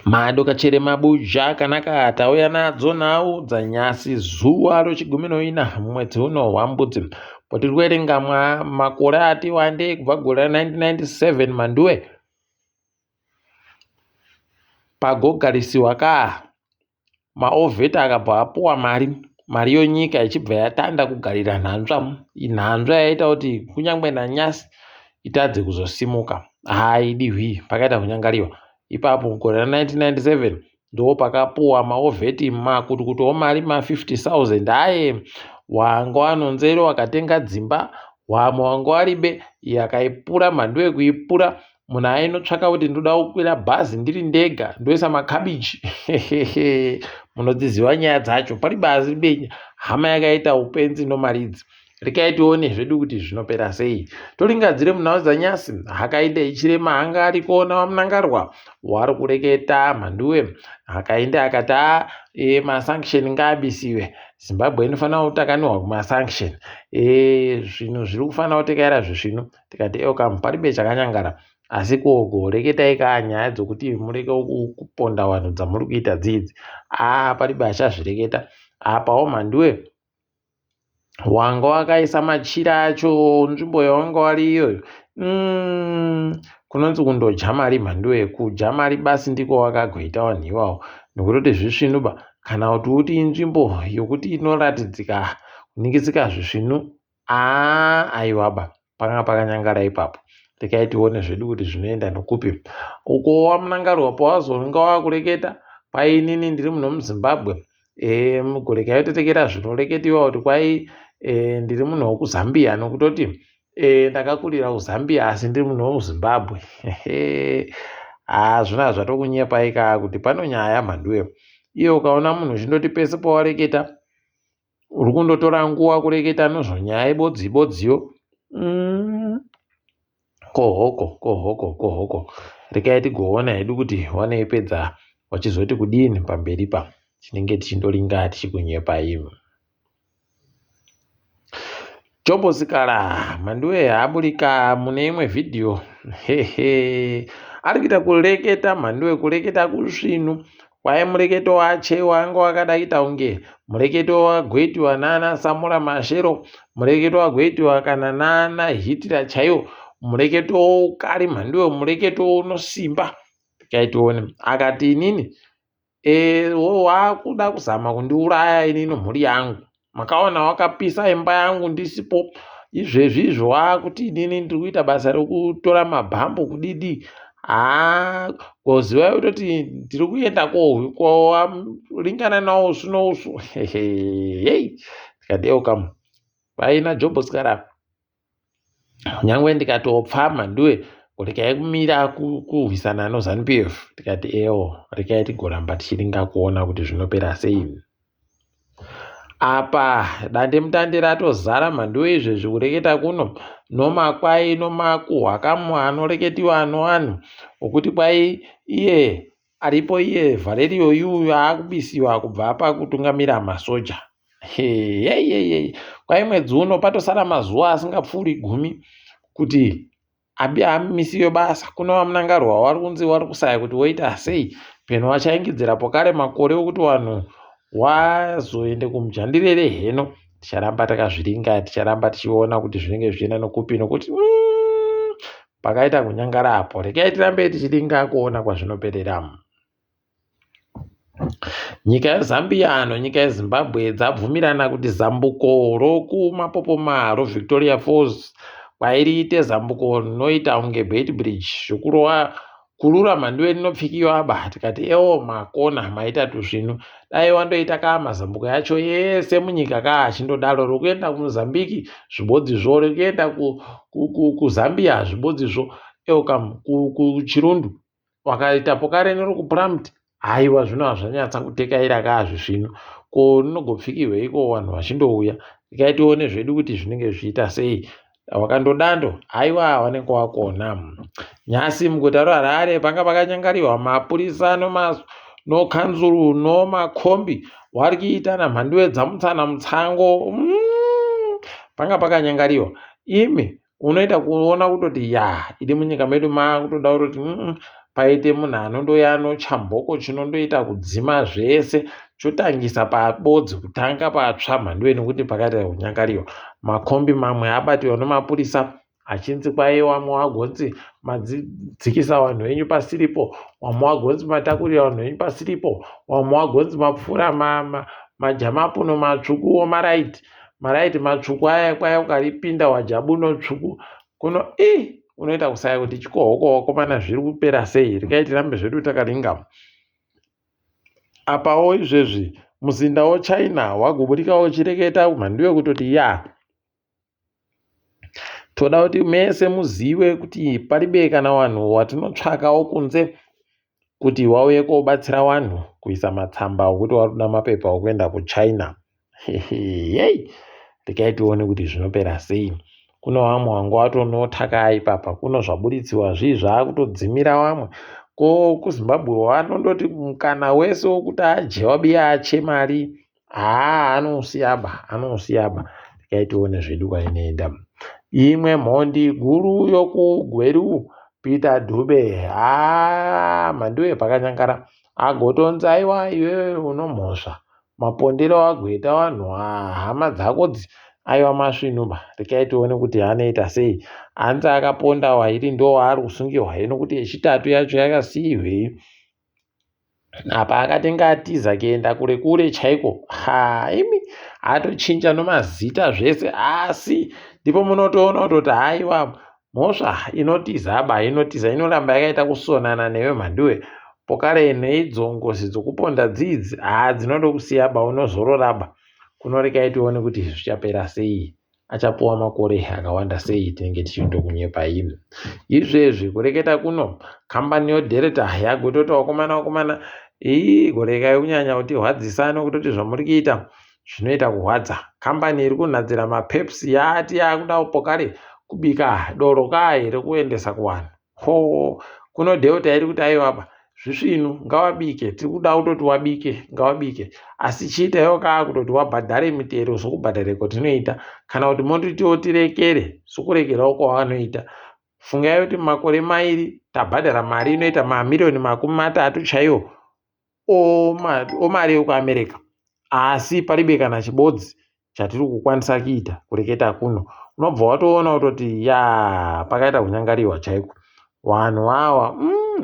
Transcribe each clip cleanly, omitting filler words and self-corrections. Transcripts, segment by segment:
Madokachere mabuja akanaka tauya nadzo nhau dzanyasi zuva rechigumi noina mumwedzi uno waMbudzi. Potiri kuverenga makore ati wandei kubva gore ra1997 Mhanduwe pagogarisiwa kaa Maovheti akabva apuwa mari, mari yonyika ichibva yatanda kugarira nhanzva. Nhanzva yaita kuti kunyange nanyasi itadze kuzosimuka. Haidi hwii pakaita kunyangariwa. Ipapo mugore ra1997 ndipo pakapuwa maovheti makutukutu omari ma 50,000 aye wanga wanonzero wakatenga dzimba wamwe wanga waribe yakaipura mhandu yekuipura munhu ainotsvaka kuti ndoda kukwira bhazi ndiri ndega ndoisa makabichi munodziziva nyaya dzacho pari bazi benya hama yakaita upenzi nomaridzi rekai tione zvedu kuti zvinopera sei toringadzire munhau dzanyasi hakainde ichirema hanga ari kuona vamunangarwa wari kureketa mhanduwe hakainde akati a e, masanction ngaabisiwe zimbabwe inofanira kutakanirwa kumasanction e, zvinhu zviri kufanira kutekaira zvisvinu tikati elcam paribe chakanyangara asi kogo reketai kaa nyaya dzokuti mureke kuponda vanhu dzamuri kuita dzidzi aa paribe achazvireketa apawo mhanduwe wanga wakaisa machira acho nzvimbo yawanga wari iyoyo mm, kunonzi kundodya mari mhanduwe kudya mari basi ndiko wakagoita vanhu iwawo nokutoti zvisvinuba kana kuti uti inzvimbo yokuti inoratidzika kuningisika zvisvinu Haa aiwaba panga pakanyangara ipapo rekai tione zvedu kuti zvinoenda nokupi uko wamunangarwa pawazonga wakureketa kwai inini ndiri munhu wemuzimbabwe e, mugorekai totekera zvinoreketiwa kuti kwai e, ndiri munhu wekuzambia nokutoti e, ndakakurira kuzambia asi ndiri munhu wemuzimbabwe haa zvona zvatokunyepai kaa kuti pano nyaya mhanduwe iye ukaona munhu uchindoti pese pawareketa uri kundotora nguva kureketa nozvonyaya ibodzi ibodziyo mm. kohoko kohoko kohoko rekai tigoona hedu kuti wanoipedza wachizoti kudini pamberi pa tinenge tichindoringa tichikunyepai Jobo Sikala Mhanduwe aburika mune imwe vhidhiyo hehe ari kuita kureketa Mhanduwe kureketa kusvinu kwaye mureketo wache wanga wakada kuita kunge mureketo wagoitiwa nana Samora Mashero mureketo wagoitiwa kana nana Hitler chaiwo mureketo ukari Mhanduwe mureketo unosimba tikaitione akati inini E, wakuda kuzama kundiuraya ini nomhuri yangu makaona wakapisa imba yangu ndisipo izvezvi izvo wakuti inini ndiri kuita basa rekutora mabhambo kudidi haa kozivai kutoti ndiri kuenda kowaringana nawo usu nousu hei tikati eukamu vaina jobhosikara Nyangwe ndikatopfama ndiwe regai kumira kurwisana noZanu PF tikati ewo regai tigoramba tichiringa kuona kuti zvinopera sei. Apa dandemutande ratozara mhanduwe izvezvi kureketa kuno nomakwai nomakuhwa kamu anoreketiwa noanhu okuti kwai iye Aripo iye Valerio yuyu akubisiwa kubva pakutungamira masoja. Heyeyeye kwai mwedzi uno patosara mazuva asingapfuuri gumi kuti amisiwe basa. Kune vaMnangarwa wari kunzi wari kusaya kuti woita sei. Peno vachaingidzira pokare makore okuti vanhu wazoende kumujandirere heno. Ticharamba takazviringa, ticharamba tichiona kuti zvinenge zvichienda nokupi nokuti pakaita kunyangara apo regai tirambe tichiringa kuona kwazvinoperera nyika yezambia nonyika yezimbabwe dzabvumirana kuti zambuko rokumapopoma rovictoria falls kwairiite zambuko rinoita kunge beit bridge zvekurova kurura mhanduwe rinopfikiwa aba tikati ewo makona maita tuzvinu dai wandoita kaa mazambuko yacho yese munyika kaa achindodaro rokuenda kumozambiki zvibodzizvo rekuenda kuzambia zvibodzizvo eokam kuchirundu wakaita pokare nerokuprampt haiwa zvino hazvanyatsa kutekaira kaa zvisvinu ko rinogopfikirweiko vanhu vachindouya regai tione zvedu kuti zvinenge zvichiita sei Wakandodando haiwa wanenge wakona. Nyasi muguta reHarare panga pakanyangariwa mapurisa nokanzuru nomakombi wari kuitana mhanduwe dzamutsana mutsango mm, panga pakanyangariwa imi unoita kuona kutoti ya idi munyika medu makutoda kutoti mm, Paite munhu anondouya anocha mboko chinondoita kudzima zvese chotangisa pabodzi kutanga patsva mhanduwe nekuti pakaita kunyangariwa. Makombi mamwe abatiwa nemapurisa achinzi kwaiye wamwe wagonzi madzikisa vanhu venyu pasiripo, wamwe wagonzi matakurira vanhu venyu pasiripo, wamwe wagonzi mapfuura majamapuno matsvuku omaraiti maraiti matsvuku aya kwaya ukaripinda wajabuno tsvuku kuno ii unoita kusaya kuti chikohoko wakomana zviri kupera sei regai tirambe zvedu takaringa apawo izvezvi muzinda wochina wagoburikawo uchireketa mhanduwe kutoti ya toda kuti mese muzive kuti paribe kana vanhu watinotsvakawo kunze kuti wauye kobatsira wanhu kuisa matsamba okuti wari kuda mapepa okuenda kuchina Heyy regai tione kuti zvinopera sei. Kune vamwe wanga watonota kaa ipapa kuno zvaburitsiwa zvii zvakutodzimira vamwe. Ko kuZimbabwe vanondoti mukana wese wokuti adye wabiya ache mari haa anousiyaba anousiyaba. Regai tione zvedu kwainoenda. Imwe mhondi guru yokuGweru Peter Dube haa mhanduwe pakanyangara agotonzi aiwa iwewe unomhosva Mapondero agoita vanhu haa hama dzako dzi aiwa masvinu ba rekai tione kuti anoita sei hanzi akaponda wairi ndowaari kusungirwa hino kuti yechitatu yacho yakasiirwei apa akatenga atiza kuenda kure kure chaiko ha imi atochinja nomazita zvese asi ndipo munotoona kutoti haiwa Mhosva inotiza ba inotiza inoramba yakaita kusonana newe mhanduwe pokare neidzo ngozi dzokuponda dzidzi haa dzinoda kusiya ba unozorora ba kunorekai tione kuti zvichapera sei achapuwa makore akawanda sei tinenge tichindokunyepa imi izvezvi kureketa kuno kambani yodelta yagototi wakomana wakomana ii gorekai kunyanya kutirwadzisa nokutoti zvamuri kuita Zvinoita kurwadza. Kambani iri kunhadzira mapepsi yati yakuda pokare kubika doro kaa rekuendesa kuvanhu. Hoo kuno Delta iri kuti aiwaba zvisvinu ngawabike tiri kuda kutoti wabike ngawabike asi chiitaiwo kaa kutoti wabhadhare mitero sokubhadhare kwatinoita kana kuti monditiwo tirekere sokurekerawo kwavanoita. Fungai kuti mumakore mairi tabhadhara mari inoita mamiriyoni 30 chaiwo omari yekuAmerica asi paribe kana chibodzi chatiri kukwanisa kuita kureketa kuno unobva watoona kutoti ya pakaita kunyangariwa chaiko vanhu awa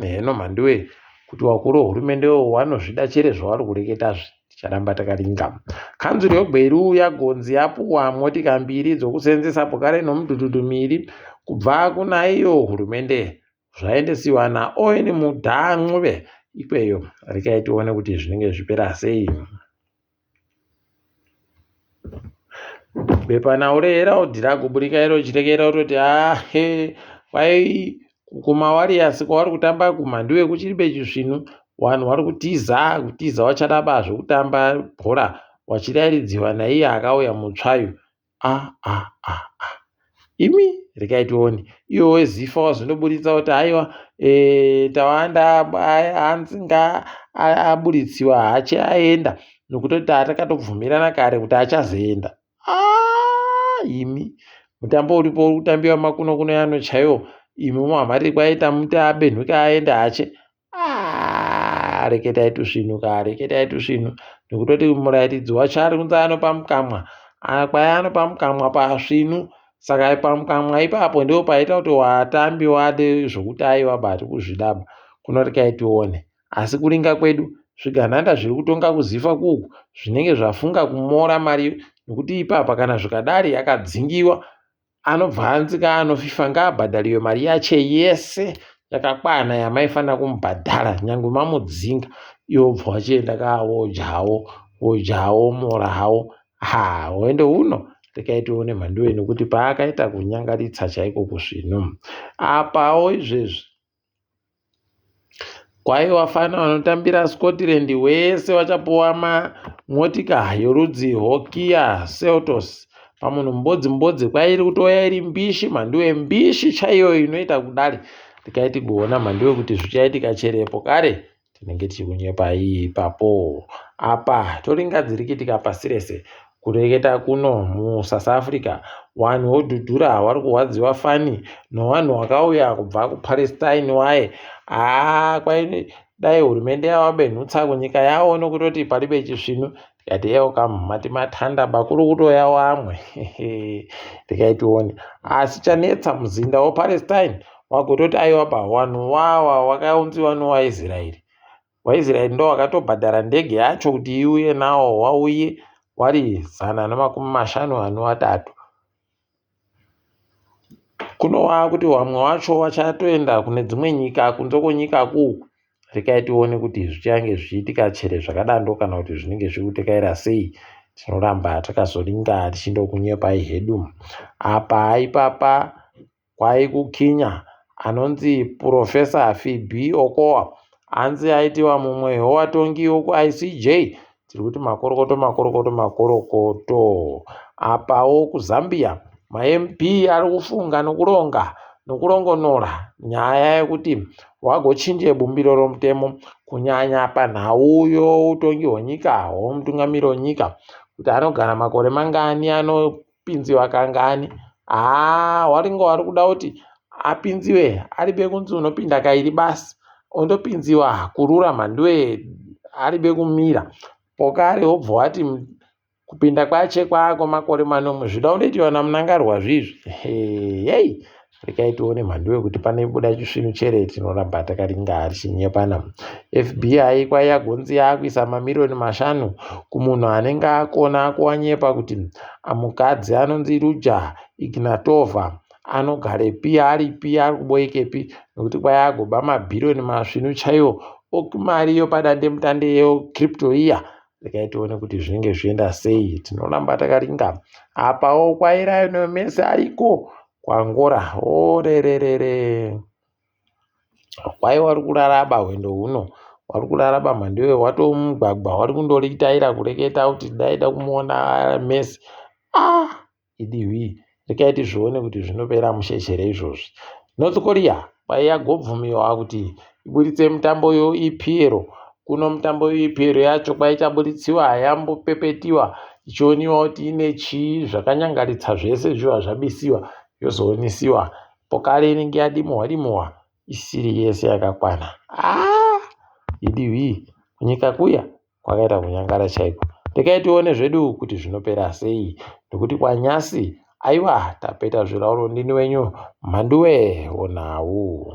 heno mhanduwe kuti wakuru wehurumende wanozvida chere zvavari kureketazve ticharamba takaringa kanzuru yegweru yagonzi yapuwa motika mbiri dzokusenzesa pokare nomudhudhudhu miri kubva kuna iyo hurumende Zvaendesiwa naOwen Mudha Ncube ikweyo. Rekai tione kuti zvinenge zvipera sei. Bepanhau reHerald ragoburika iro chirekera kutoti ahe kwai kumaWarriors kwavari kutamba kumhanduwe kuchiri bechisvinu vanhu vari kutiza kutiza vachadaba zvekutamba bhora vachirairidziwa naiye akauya mutsvayu ah, ah, ah, ah. Imi rekai tione iwo wezifa wazondoburitsa kuti haiwa e, tawanda hanzi nga aburitsiwa hache aenda nokutoti takatobvumirana kare kuti achazoenda ah, imi mutambo uripo uri kutambiwa makuno kuno yano chaiwo imi muhamati kwaita muti abenhuke aenda hache Ah, reketai tusvinu ka reketai tusvinu nekutoti murairidzi wacho ari kunzi anopa mukamwa ah, kwai anopa mukamwa pasvinu saka pamukamwa ipapo ndipo paita kuti watambi wade zvokuti aiwa bati kuzvidaba kunorekai tione asi kuringa kwedu zvigananda zviri kutonga kuzifa kuku zvinenge zvafunga kumora mari nekuti ipapa kana zvikadari akadzingiwa Anobva anzi kaanofifa ngaabhadhariwe mari yache yese yakakwana yamaifanira kumubhadhara nyangwe mamudzinga iwe wobva wachienda kaa wodyawo wodyawo mora hawo ha hwendo huno rekai tione mhanduwe nekuti paakaita kunyangaritsa chaiko kusvinu apawo izvezvi Kwai vafana vanotambira Scotland wese vachapuwa motika yorudzi Hokia Seltos pamunhu mbodzi mbodzi kwai iri kutouya iri mbishi mhanduwe mbishi chaiyo inoita kudari tikai tigoona mhanduwe kuti zvichaitika cherepo kare tinenge tichikunyepai ipapo apa toringadzirikitika pasi rese Kureketa kuno muSouth Africa wanhu wodhudhura wari kurwadziwa fani nowanhu wakauya kubva kuPalestine waye Haa kwai dai hurumende yavabenhutsa kunyika yavo nokutoti paribe chisvinu tikati eoka mati matanda bakuru kutoyawo amwe regai tione. Asi chanetsa muzinda wePalestine wagototi aiwa ba wanhu wawa wakaunziwa nowaIsraeri. WaIsraeri ndo wakatobhadhara ndege yacho kuti iuye nawo wauye wari 153. Kunova kuti vamwe wacho vachatoenda kune dzimwe nyika kunze kwenyika ku rekai tione kuti zvichange zvichiitika chere zvakadando kana kuti zvinenge zviri kutekaira sei. Tinoramba takazoringa tichindokunyepai hedu. Apa ipapa Kwai kuKenya anonzi Purofesa Phoebe Okowa anzi aitiwa mumwe wevatongi wekuICJ. Tiri kuti makorokoto makorokoto makorokoto. Apawo kuZambia maMP ari kufunga nokuronga nokurongonora nyaya yekuti wagochinje bumbiro romutemo kunyanya panhau youtongi hwenyika hwomutungamiri wenyika kuti anogara makore mangani ano pinziwa kangani haa waringe wari kuda kuti apinziwe aribe kunzi unopinda kairi basi ondopinziwa kurura mhanduwe aribe kumira pokare wobva wati kupinda kwache kwako makore manomwe zvida kundoitiwa namunangarwa zvizvi hei regai tione mhanduwe kuti pane buda chisvinu chere tinoramba takaringa tichinyepana fbi kwaiyagonzi yakuisa mamiriyoni 5 kumunhu anenge akona kuwanyepa kuti mukadzi anonzi Ruja Ignatova anogarepi aripi ari kuboikepi nekuti kwaiagoba mabhiriyoni masvinu chaiwo okimari yopadandemutande yecrypto iya regai tione kuti zvinenge zvienda sei tinoramba takaringa apawo kwairayo mese ariko kuAngola orererere kwai wari kuraraba hwendo huno wari kuraraba mhandiwe watomugwagwa wari kundoritaira kureketa kuti daida kumuona Messi ah idiwi regai tizvione kuti zvinopera mushe here izvozvi. North Korea kwai yagobvumiwa kuti iburitse mitambo yoEPL. Kuno mitambo yeEPL yacho kwaichabuditsiwa yambopepetiwa ichioniwa kuti ine chii zvakanyangaritsa zvese zviva zvabisiwa yozoonisiwa pokare inenge yadimuhwa dimuhwa isiri yese yakakwana. Ah idiwi kunyika kuya kwakaita kunyangara chaiko. Regai tione zvedu kuti zvinopera sei nekuti kwanyasi aiwa tapeta zvirauro ndini wenyu Mhanduwe onhau.